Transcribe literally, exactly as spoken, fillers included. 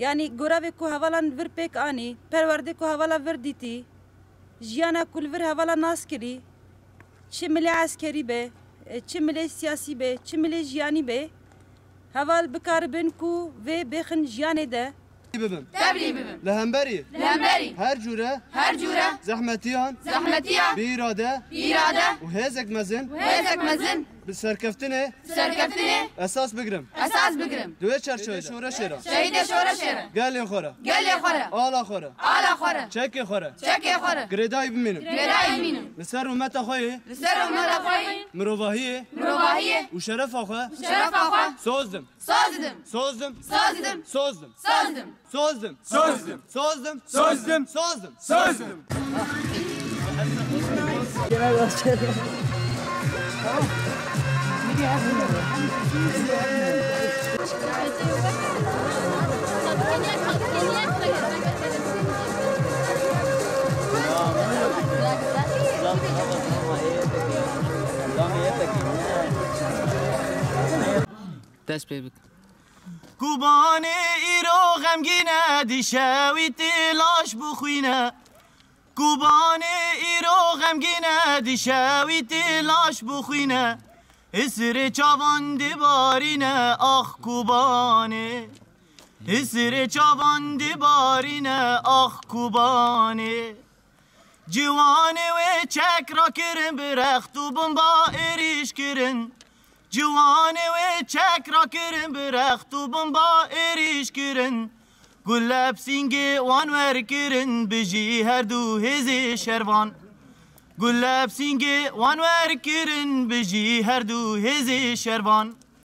Yanî goravê ku hevalan vir pêk anî, perwerdê ku hevala vir dîtî, jiyana ku li vir hevala nas kirî, çi milê eskerî be, çi milê siyasî be, çi milê jiyanî be, heval bikaribin ku vê bêxin jiyanê de. Bibim. Tevlî bibim. Li hemberî. Li hemberî. Her cûre. Her cûre. Zehmetiyan. Zehmetiyan. Bi îrade. Bi îrade. Û hêzek mezin. Û hêzek mezin. Bi serkeftinê. Bi serkeftinê. Esas bigrim. Esas bigrim. Di wê çerçeveyê de. Şoreşê re. Şehîdê şoreşê re. Gelê xwe re. Gelê xwe re. Ala xwe re. Ala xwe re. Çekê xwe re. Çekê xwe re. Girêdayî bimînim. Girêdayî bimînim. Li ser rûmeta xwe yê. Li ser rûmeta xwe yê. Mirovahiyê. Mirovahiyê. Û şerefa xwe. Û şerefa xwe. Soz dim. Soz dim. Soz dim. Soz dim. Soz dim. Soz dim. Soz dim. Soz dim. Soz dim. Soz dim. Soz dim. Soz dim. Dest pê bik. Kubanê îro xemgîn e, dişewî tê laş bixwîne. Kubanê îro xemgîn e, dişewî tê laş bixwîne. Hisrê çavan dibarîne, ax Kubanê. Hisrê çavan dibarîne, ax Kubanê. Ciwanê wê çek rakirin, bi rext û bomba êrîş kirin. Ciwanê wê çek rakirin, bi rext û bomba êrîş kirin. Gule bi sîngê wan werkirin, bijî her du hêzê şervan. Gule bi sîngê wan werkirin, bijî her du hêzê şervan.